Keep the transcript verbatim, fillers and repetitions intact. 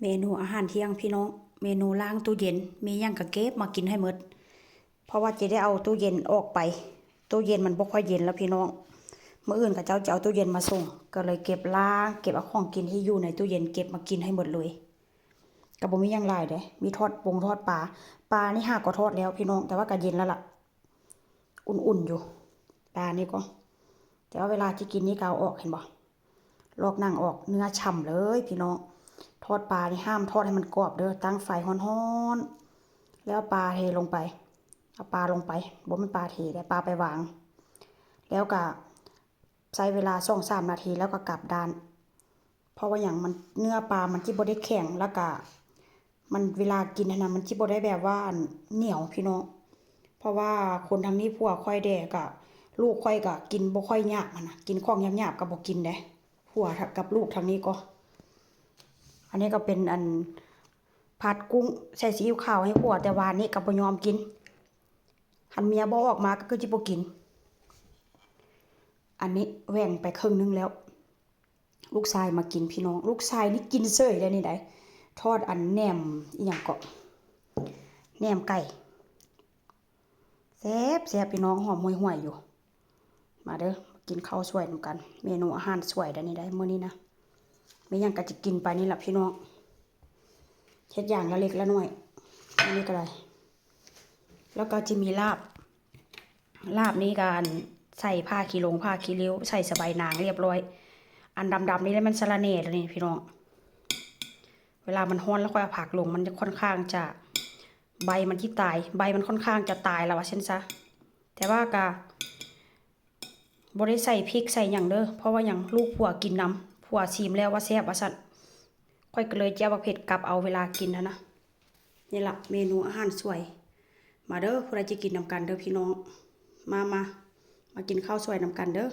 เมนูอาหารเที่ยงพี่น้อง เมนูล้างตู้เย็น มีหยังก็เก็บมากินให้หมด เพราะว่าจะได้เอาตู้เย็นออกไป ตู้เย็นมันบ่ค่อยเย็นแล้วพี่น้อง มื้ออื่นเขาเจ้าจะเอาตู้เย็นมาส่ง ก็เลยเก็บล้าง เก็บเอาของกินที่อยู่ในตู้เย็นเก็บมากินให้หมดเลย ก็บ่มีหยังหลายเด้ มีทอดปงทอดปลา ปลานี่หากก็ทอดแล้วพี่น้อง แต่ว่าก็เย็นแล้วล่ะ อุ่นๆอยู่ ปลานี่ก็ แต่ว่าเวลาที่กินนี่ก็เอาออก เห็นบ่ ลอกหนังออก เนื้อฉ่ำเลยพี่น้อง ทอดปลานี่ห้ามทอดให้มันกรอบเด้อ ตั้งไฟฮ้อนๆ แล้วเอาปลาเทลงไป เอาปลาลงไป บ่แม่นปลาเทเด้ ปลาไปวาง แล้วก็ใช้เวลาสองสามนาทีแล้วก็กลับด้าน เพราะว่าหยัง มัน เนื้อปลามันสิบ่ได้แข็ง แล้วก็ มัน เวลากินหั้นนะ มันสิบ่ได้แบบว่าเหนียวพี่น้อง เพราะว่าคนทางนี้ผัวข้อยแด่ก็ ลูกข้อยก็กินบ่ค่อยหยาบหั้นนะ กินของหยาบๆก็บ่กินเด้ ผัวกับลูกทางนี้ก็ อันนี้ก็เป็นอันผัดกุ้งใส่ซีอิ๊วขาวให้ผัว แต่วานนี้ก็บ่ยอมกิน คันเมียบ่ออกมาก็คือสิบ่กิน อันนี้แหว่งไปครึ่งหนึ่งแล้ว ลูกชายมากินพี่น้อง ลูกชายนี่กินเฉยได้นี่ได ทอดอันแหนมอีหยังเกาะ แหนมไก่ แซ่บแซ่บพี่น้อง หอมห่วยๆอยู่ มาเด้อ มากินข้าวสวยนำกัน เมนูอาหารสวยได้นี่ได มื้อนี้นะ มีหยังก็จะกินไปนี่ล่ะพี่น้อง เฮ็ดอย่างละเล็กละน้อย อันนี้ก็ได้ แล้วก็จะมีลาบ ลาบนี่ก็ใส่ผ้าขี้หลงผ้าขี้ริ้ว ใส่สะใบายนางเรียบร้อย อันดำๆนี่แหละมันสะระแหน่ตัวนี้พี่น้อง เวลามันฮ้อนแล้วค่อยเอาผักลง มันจะค่อนข้างจะ ใบมันที่ตาย ใบมันค่อนข้างจะตายแล้วว่าซั่นซะ แต่ว่าก็บ่ได้ใส่พริกใส่หยังเด้อ เพราะว่าหยัง ลูกผัวกินนำ ผัวชิมแล้วว่าแซ่บว่าซั่น ข้อยก็เลยจะเอาบักเผ็ดกลับเอาเวลากินหั้นนะ นี่ล่ะเมนูอาหารสวย มาเด้อ ผู้ใดจะกินนำกันเด้อพี่น้อง มามา มากินข้าวสวยนำกันเด้อ